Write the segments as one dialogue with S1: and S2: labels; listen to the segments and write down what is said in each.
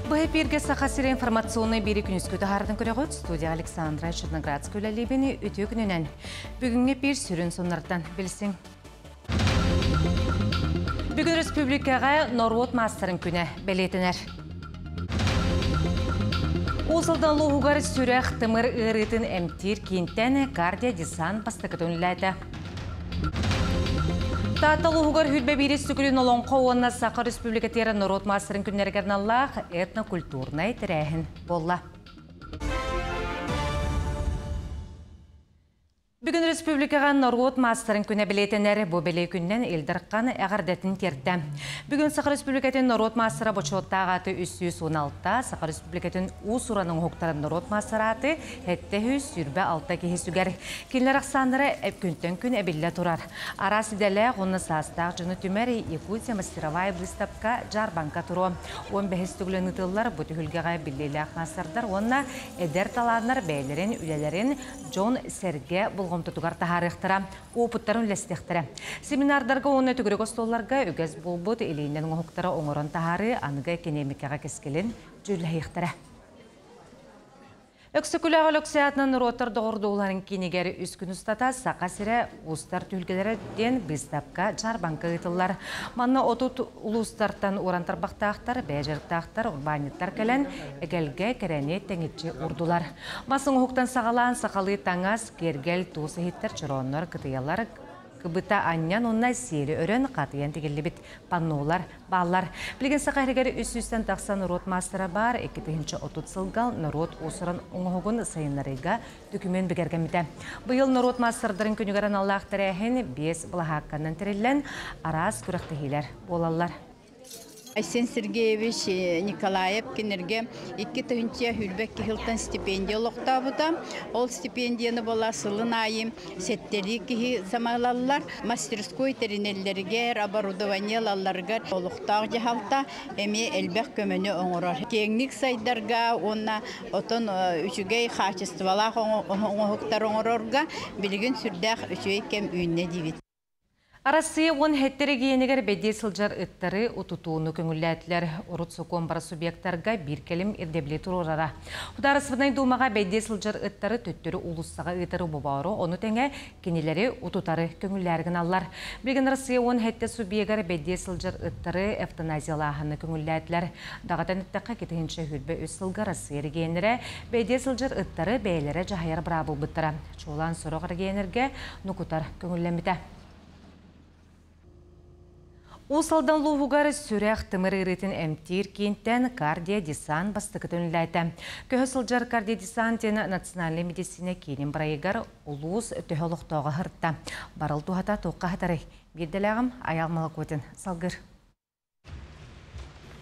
S1: Бу эпирге Саха сири информационный бири күнүскү таһаардын көрөҕүт студия Александра Черноградская үлэлиибини үтүө күнүнэн. Бүгүҥҥү эпир сүрүн соннартан билсиҥ. Бүгүн республикаҕа норуот маастарын күнэ бэлиэтэнэр. Уус Алдан улууһугар сүрэх тымыр ыарыытын эмтиир киинтэн кардиодесант бастакытын үлэлээтэ. Таатта улууһугар хүрбэ биирис сүкүрүн олоҥхо уонна Саха Республикатыгар норуот маастарын күннэригэр аналлаах этнокультурнай тэрээһин буолла. Бүгүн республикаҕа норуот маастарын күнэ бэлиэтэнэр. Бу бэлиэ күннэн Ил Дархан эҕэрдэтин тиэртэ. Бүгүн Саха Республикатын норуот маастара бочуоттаах ааты 316, Саха Республикатын уус-уран оҥоһуктарын норуот маастара ааты 726 киһи сүгэр. Кинилэр ахсааннара күнтэн күн эбиллэ турар. Араас идэлээх уонна саастаах дьону түмэр Якутия мастеровая выставка дьаарбаҥка туруо. 15 төгүлүн ыытыллар бу түһүлгэҕэ биллиилээх маастардар уонна эдэр талааннар бэйэлэрин үлэлэрин дьон-сэргэ болҕомтотугар таһаарыахтара, уопуттарын үллэстиэхтэрэ. Семинардарга уонна төгүрүк остуолларга үгэс буолбут илиинэн оҥоһуктары оҥорон таһаарыы аныгы экэниэмикэҕэ кэскилин дьүүллэһиэхтэрэ. Өксөкүлээх Өлөксөй аатынан норуоттар доҕордууларын киинигэр үс күн устата Саха сирэ уустар түһүлгэлэрэ диэн быыстапка дьаарбаҥка ыытыллар. Манна 30 улуустартан уран тарбахтаахтар, бэйэ дьарыктаахтар, урбаанньыттар кэлэн эгэлгэ кэрэни тэҥиччи уурдулар. Мас оҥоһуктан саҕалаан сахалыы таҥас, киэргэл, туус иһиттэр, чорооннор, кытыйалар, кыбыта анньан уонна сиэри өрөн хатыйан тигиллибит паннолар бааллар. Билигин Саха иһигэр 300-тэн тахса норуот маастара баар, 2030 сылга норуот уусуран оҥоһугун сайыннарыыга дөкүмүөн бигэргэммитэ. Быйыл норуот маастардарын күнүгэр аналлаах тэрээһин биэс былаһаакканан тэриллэн, араас күрэхтэһиилэр буолаллар.
S2: Айсен Сергеевич Николаев кинилэргэ 2 тыһыынча киһилтэн стипендия олохтообута. Ол стипендияны була сылын аайы сэттэлии киһи самалаллар. Мастерской тэринэллэригэр, оборудование ылалларыгар олохтоох дьаһалта эмиэ элбэх көмөнү оҥорор. Киэҥник сайдарга уонна отон үчүгэй хаачыстыбалаах оҥоһуктар оҥорорго билигин сүрдээх үчүгэй кэм үүннэ диибит.
S1: Арассыыйа 17 регионигэр бэйдиэ сылдьар ыттары утутууну көҥүллээтилэр. Урут сокуон бары субъектарга биир кэлим ирдэбили туруорара. Судаарыстыбаннай Дуумаҕа бэйдиэ сылдьар ыттары төттөрү уулуссаҕа ыытары бобоору, ону тэҥэ кинилэри утутары көҥүллээри гыналлар. Билигин Россия 17 субъегар бэйдиэ сылдьар ыттары эвтаназиялааһыны көҥүллээтилэр. Даҕатан эттэххэ, 2023 сылга Россия регионнэрэ бэйдиэ сылдьар ыттары бэйэлэрэ дьаһайар быраабы ылбыттара. Чуолаан сорох регионнэргэ нукутар көҥүллэммитэ. Уус Алдан улууһугар сүрэх тымыр ыарыытын эмтиир киинтэн кардиодесант бастакытын үлэлээтэ. Көһө сылдьар кардиодесант диэн национальнай медицина киинин бырайыгар улуус төһө олохтооҕо сырытта. Барыл туһата туохха хатарый? Биирдэлээҕим Айал Молокотин салгыр.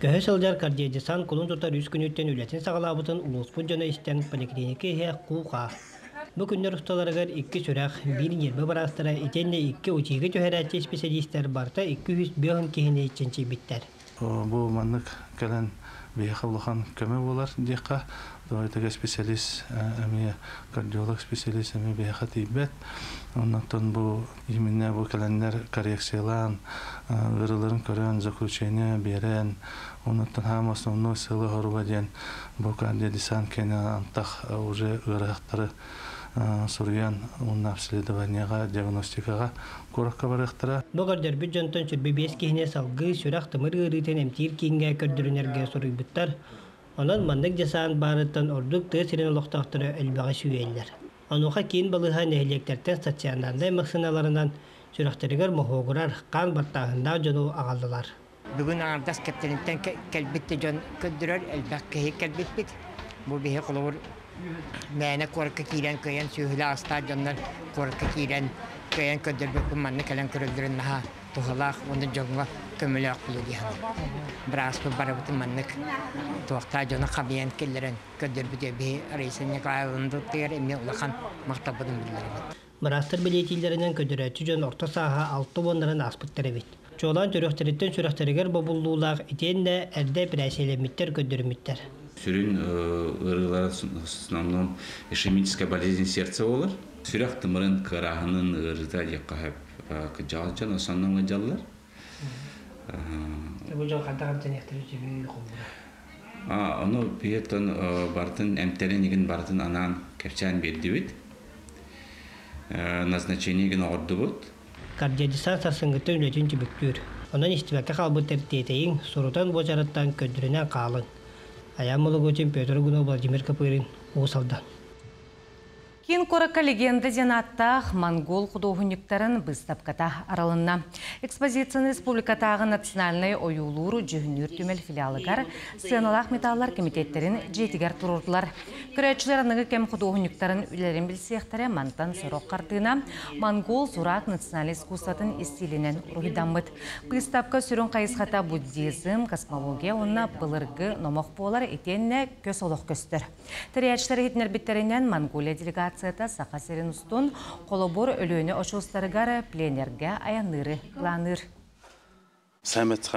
S3: Көһө сылдьар кардиодесант кулун тутар үс күнүттэн үлэтин саҕалаабытын улууспут дьоно истэн поликлиника иһэ куу-хаа. Бу күннэр усталарыгар икки сүрэх, биир ньиэрбэ быраастара итиэннэ икки УЗИга түһэрээччи исписэлиистэр барыта 205 киһини чинчийбиттэр.
S4: Бу маннык кэлэн биһиэхэ улахан көмө буолар диэххэ. Давайте специалист эмиэ кардиолог специалист эмиэ биһиэхэ тиийбэт. Оннуттан бу именно бу кэлэннэр коррекциялаан, ыарыыларын көрөн, заключение биэрэн, оннуттан хаам основной сыалы хоруга диэн бу кардиодесант кэнэ антах уже ыарахтары суруйан уонна обследованияға, диагностикаға куоракка барыахтара.
S3: Бу көрдөрбүт дьонтон 25 киһини салгыы сүрэх тымыр ыарыытын эмтиир кииҥҥэ көрдөрүнэргэ суруйбуттар. Онон маннык десант баарыттан ордук тыа сирин олохтоохторо элбэҕи сүүйэллэр. Онуоха киин балыыһа нэһилиэктэртэн стационарнай массыыналарынан сүрэхтэригэр моһуогурар хаан баттааһыннаах дьону аҕаллылар.
S5: Бүгүн аҥардас Кэптэнинтэн кэлбит дьон көрдөрөр, элбэх киһи кэлбиппит. Бу биһи холобур мээнэ куоракка киирэн кыайан сүөһүлээх астаах дьоннор куоракка киирэн кыайан көрдөрбөппүн манна кэлэн көрөллөрүн наһаа туһалаах уонна дьоҥҥо көмөлөөх буолуо дии саныыбын. Бырааспыт барыбытын маннык туохтаах дьону хабыйан киллэрэн көрдөрбүтэ биһи Раиса Николаевна туттугар эмиэ улахан махталбытын биллэрэбит.
S3: Быраастар бэлиэтииллэринэн көрдөрөөччү дьон орто сааһа алта уоннарын ааспыттар эбит. Чуолаан төрүөхтэриттэн сүрэхтэригэр бобуллуулаах итиэннэ эрдэ эпэрээссийэлэммиттэр көрдөрүммүттэр.
S6: Сүрүн ыарыылара в основном ишемическая болезнь сердца буолар. Сүрэх тымырын кыарааһынын ыарыыта диэххэ сөп. Кырдьаҕас дьон основном ыалдьаллар.
S3: Бу дьон хантан эмтэниэхтэрин сөбүй холбура?
S6: Ону биһиттэн бартын эмтэрин игин бартын анаан кэпсээн биэрдибит. Назначение гин оҕордубут.
S3: Кардиодесант сарсыҥҥыттан үлэтин түмүктүүр. Онон истибэккэ хаалбыт тиэтэйиҥ, сурутан буочараттан көрдөрүнэн хаалыҥ. Айаан Мологотин, Петр Гунов, Владимир Копырин, Уус Алдан.
S1: Киин куоракка легенда диэн ааттаах монгол худуоһунньуктарын быыстапката арылынна. Экспозицияны республикатааҕы национальнай ойуулуур дьүһүннүүр түмэл филиалыгар сыаналаах металлар комитеттэрин дьиэтигэр туруордулар. Көрөөччүлэр аныгы кэм худуоһунньуктарын үлэлэрин билсиэхтэрэ, мантан сорох хартыына монгол сураак национальнай искусствотын истиилинэн уруһуйдаммыт. Быыстапка сүрүн хайысхата буддизм, космология уонна былыргы номох буолар итиэннэ көс олох көстөр. Тэрийээччилэр иһитиннэрбиттэринэн, Монголия делегацията Саха сирин устун холобур Өлүөнэ очуостарыгар пленэргэ айанныыры планыыр.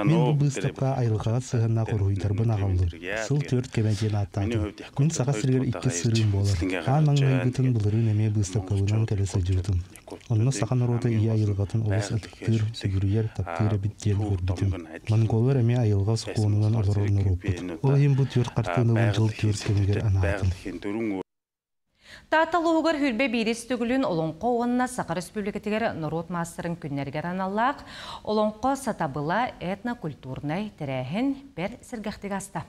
S7: Мин бу быыстапка айылҕаҕа сыһыаннаах уруһуйдарбын аҕаллым. Сыл түөрт кэмэ диэн ааттаатым. Мин Саха сиригэр иккис сырыым буолар. Аан маҥнайгытын былырыын эмиэ быыстапкабынан кэлэ сылдьыбытым. Онно саха норуота ийэ айылҕатын олус ытыктыыр, сүгүрүйэр, таптыыр эбит диэн көрбүтүм. Монголлар эмиэ айылҕа сокуонунан олорор норуоппут. Ол иһин бу түөрт хартыынабын дьыл түөрт кэмигэр анаатым.
S1: Таатта улууһугар хүрбэ биирис төгүлүн Олоҥхо уонна Саха Республикатыгар норуот маастарын күннэригэр аналлаах Олоҥхо сатабыла этнокультурнай тэрээһин бэр сэргэхтик аста.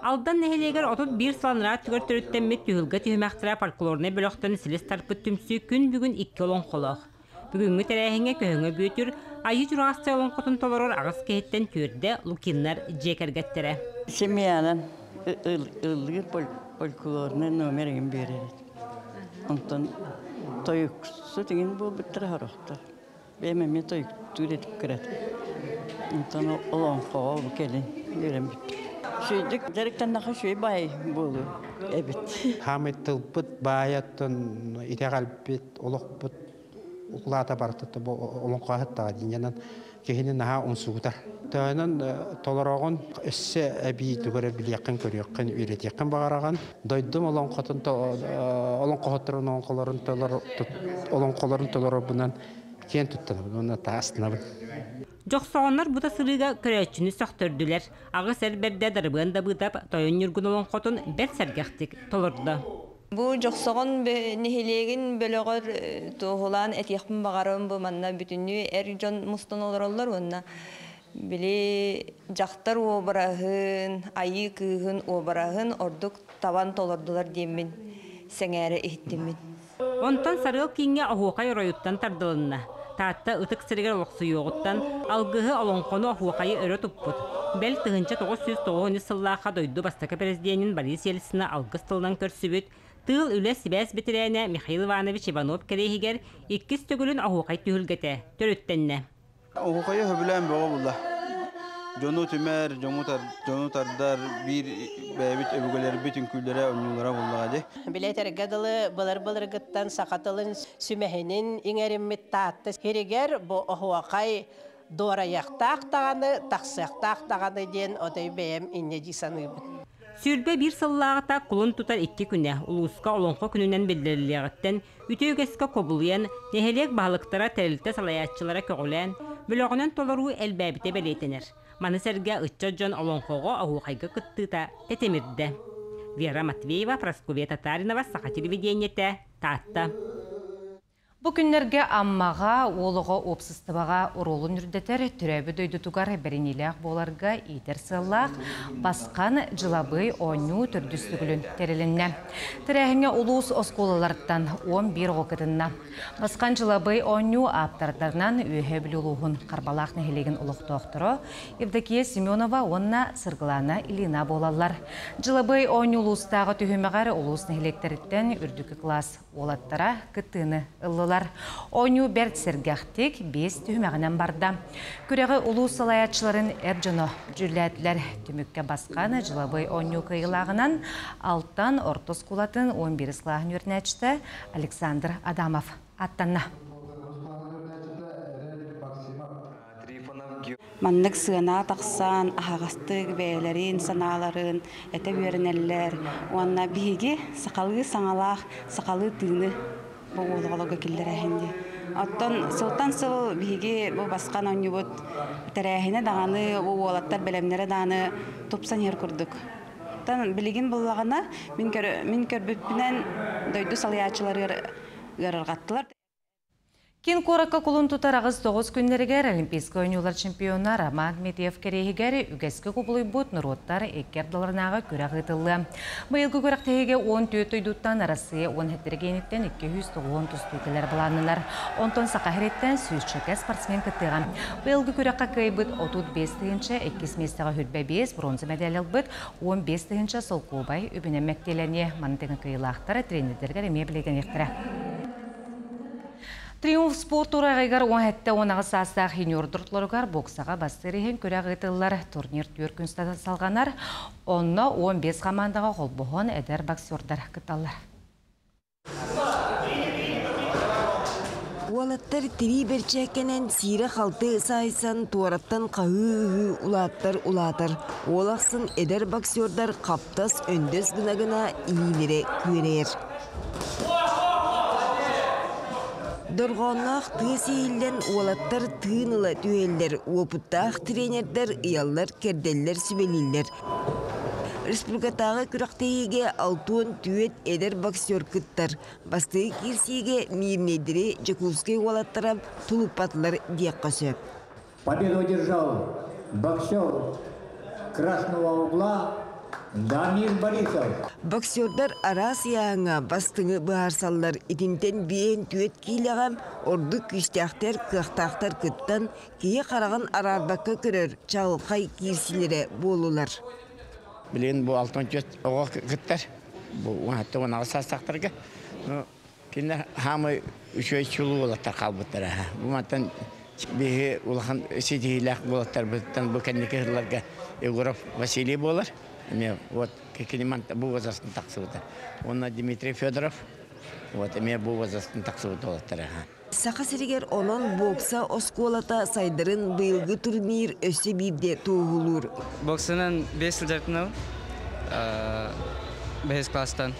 S8: Алдан нэһилиэгэр 31 сыл анараа өттүгэр төрүттэммит түһүлгэ түһүмэхтэрэ фольклорнай бөлөхтөн силис тарпыт түмсүү күн бүгүн икки олоҥхолоох. Бүгүҥҥү тэрээһиҥҥэ Көһөҥө Бүөтүр Айыы Чураастай олоҥхотун толорор аҕыс киһиттэн түөрдэ Лукиннар дьиэ кэргэттэрэ.
S9: Семьянан ыллыыр фольклорнай номер игин биэрэр. Онтон тойуксут игин буолбуттара сорохтор. Бэйэм эмиэ тойуктуур этим кырата. Онтон олоҥхоҕо бу кэлин үөрэммиппит. Үчүгэйдик дьарыктаннаха үчүгэй баай буолуо эбит.
S10: Хаамай тылбыт баайаттан итэҕэлбит, олохпут укулаата барыта бу олоҥхо аһыттаҕа дииннэнэн киһини наһаа умсугутар. Төһөнөн толороҕун өссө эбии тугу эрэ билиэххин, көрүөххүн, үөрэтиэххин баҕараҕын. Дойдум олоҥхотун олоҥхоһотторун олоҥхолорун олоҥхолорун толорорбунан киэн туттанабын уонна таастынабын.
S8: Дьохсоҕоннор бу да сырыыга көрөөччүнү сөхтөрдүлэр. Аҕыс эр бэрдэ Дарыбыан Дабыытап Тойон Ньургун олоҥхотун бэрт сэргэхтик толордо.
S11: Бу Дьохсоҕон нэһилиэгин бөлөҕөр туоһулаан этиэхпин баҕарабын бу манна бүтүннүү эр дьон мустан олороллор уонна били дьахтар уобараһын, айыы кыыһын уобараһын ордук табан толордулар диэммин сэҥээрэ иһиттиммин.
S8: Онтон Сарыал кииҥҥэ оһуохай оройуттан тардылынна. Таатта ытык сиригэр олохсуйуоҕуттан алгыһы, олоҥхону, оһуохайы өрө туппут. Бэл 1993 сыллаахха дойду бастакы президенин Борис Ельцина алгыс тылынан көрсүбүт, тыыл үлэ сибээс бэтэрээнэ Михаил Иванович Иванов кэриэһигэр иккис төгүлүн оһуохай түһүлгэтэ төрүттэннэ.
S12: Оһуохайы сөбүлээн бөҕө булла. Дьону түмэр, дьону тардар биир бэйэбит өбүгэлэрбит үҥкүүлэрэ, оонньуулара буллаҕа дии.
S13: Билэтэргэ дылы былыр-былыргыттан саха тылын сүмэһинин иҥэриммит Таатта сиригэр бу оһуохай дуорайыахтаах даҕаны, тахсыахтаах даҕаны диэн отой бэйэм инньэ дии саныыбын.
S8: 21 сыллааҕыта кулун тутар икки күнэ улууска Олоҥхо күнүнэн биллэриллиэҕиттэн үтүө үгэскэ кубулуйан, нэһилиэк баһылыктара, тэрилтэ салайааччылара көҕүлээн, бөлөҕүнэн толоруу элбээбитэ бэлиэтэнэр. Маны сэргэ ыччат дьон олоҥхоҕо, оһуохайга кыттыыта тэтимирдэ. Вера Матвеева, Прасковья Татаринова, Саха телевидениетэ, Таатта.
S1: Бу күннэргэ Аммаҕа уол оҕо уопсастыбаҕа оруолун үрдэтэр, төрөөбүт дойдутугар бэриниилээх буоларга иитэр сыаллаах Басхан дьылабыай оонньуу төрдүс төгүлүн тэрилиннэ. Тэрээһиҥҥэ улуус оскуолаларыттан 11 оҕо кытынна. Басхан дьылабыай оонньуу ааптардарынан Үөһээ Бүлүү улууһун Харбалаах нэһилиэгин олохтоохторо Евдокия Семенова уонна Саргылана Ильина буолаллар. Дьылабыай оонньуу улуустааҕы түһүмэҕэр улуус нэһилиэктэриттэн үрдүкү кылаас Уолаттара кыттыыны ыллылар. Оонньуу бэрт сэргэхтик биэс түһүмэҕинэн барда. Күрэҕи улуус салайааччыларын эр дьоно дьүүллээтилэр. Түмүккэ басхан дьылабыай оонньуу кыайыылааҕынан Алтан орто оскуолатын 11 кылааһын үөрэнээччитэ Александр Адамов аттанна.
S14: Маннык сыана тахсан, аһаҕастык бэйэлэрин санааларын этэ үөрэнэллэр уонна биһиги сахалыы саҥалаах сахалыы тыыны Бу уолоҕолорго киллэрээһин диye. Оттон сылтан сыл биһиги бу баскан оонньуубут тэрээһинэ даҕаны, бу уолаттар бэлэмнэрэ даҕаны тупсан иһэр курдук. Оттон билигин буллаҕына мин мин көрбүппүнэн дойду салайааччыларыгар ыарырҕаттылар.
S1: Киин куоракка кулун тутар аҕыс тоҕус күннэригэр Олимпийскай оонньуулар чемпиона Роман Дмитриев кэриэһигэр үгэскэ кубулуйбут норуоттар икки ардыларынааҕы күрэх ыытыллыа. Быйылгы күрэхтэһиигэ 14 дойдуттан Арассыыйа 17 эрэгийиэниттэн 290 тустуу кэлэр былааннанар. Онтон Саха сириттэн сүүсчэкэ спортсмен кыттыаҕа. Быйылгы күрэххэ кыайбыт 35 тыһыынча, иккис миэстэҕэ 25 бронза мэдээлэ ылбыт 15 тыһыынча солкуобай үбүнэн мэктиэлэниэ. Маны тэҥэ кыайыылаахтар тренердэригэр эмиэ билиэтэниэхтэрэ. Триумф спорт ураҕайыгар 17-18 саастаах юниордурларыгар боксаҕа бастыыр иһин күрэх ыытыллар. Турнир түөрт күн салҕанар. Онно 15 хамаандаҕа холбоһон эдэр боксердар кытталлар.
S15: Уолаттар тирии бэрчээккэнэн сиирэ-халты саайсан туораттан хаһыы-ыһыы улааттар улаатар. Уол ахсын эдэр боксердар хаптас өндөс гына-гына илиилэрэ күөрэйэр. Дорҕоонноох тыа сиһиллэн уолаттар тыын ыла түһэллэр, уопуттаах тренердэр ыйаллар-кэрдэллэр, сүбэлииллэр. Республикатааҕы күрэхтэһиигэ 64 эдэр боксер кыттар. Бастакы киирсиигэ Миирнэйдэри Дьокуускай уолаттара тулуппатылар диэххэ сөп.
S16: Победу одержал боксер красного угла Дамир Борисов.
S15: Боксердар араас ыйааһыҥҥа бастыҥы быһаарсаллар. Итинтэн биэн түөрт киилэҕэ ордук күүстээхтэр, кыахтаахтар кыттан, киһи хараҕын араарбакка көрөр чаҕылхай киирсиилэрэ буоллулар.
S17: Билигин бу 64 оҕо кыттар. Бу 17-18 саастаахтарга. Кинилэр хаамай үчүгэй чулуу уолаттар хаалбыттара. Бу мантан биһи улахан ситиһиилээх уолаттарбыттан бу кэнники сылларга Егоров Василий буолар. Эмиэ вот кини бу возрастын тахсыбыта. Уонна Дмитрий Федоров вот эмиэ бу возрастын тахсыбыт уолаттара.
S15: Саха сиригэр онон бокса оскуолата сайдарын быйылгы турнир өссө биирдэ туоһулуур.
S18: Боксанан 5 сыл дьарыктанабын. Бэһис класстан.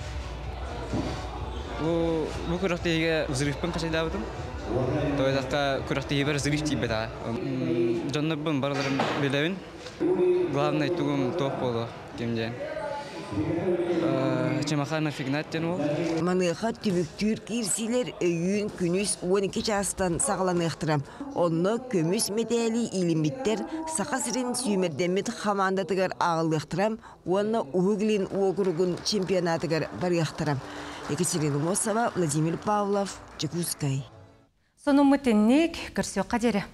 S18: Бу бу күрэхтэһиигэ взрывпын хачайдаабытым. Тоойдохха күрэхтэһиибэр взрыв тиийбэтэҕэ. Дьоннорбун барыларын билэбин. Главное тугум туох буолуо ким диэн. Чемаханов Игнат диэн уол.
S15: Маныаха түмүктүүр киирсиилэр өйүүн күнүс 12 чаастан саҕаланыахтара. Онно көмүс мэтээли иилиммиттэр Саха сирин сүүмэрдэммит хамаандатыгар ааҕыллыахтара уонна Уһук Илин уокуругун чемпионатыгар барыахтара. Екатерина Мосова, Владимир Павлов, Дьокуускай.
S1: Сонуммут инник, көрсүөххэ диэри.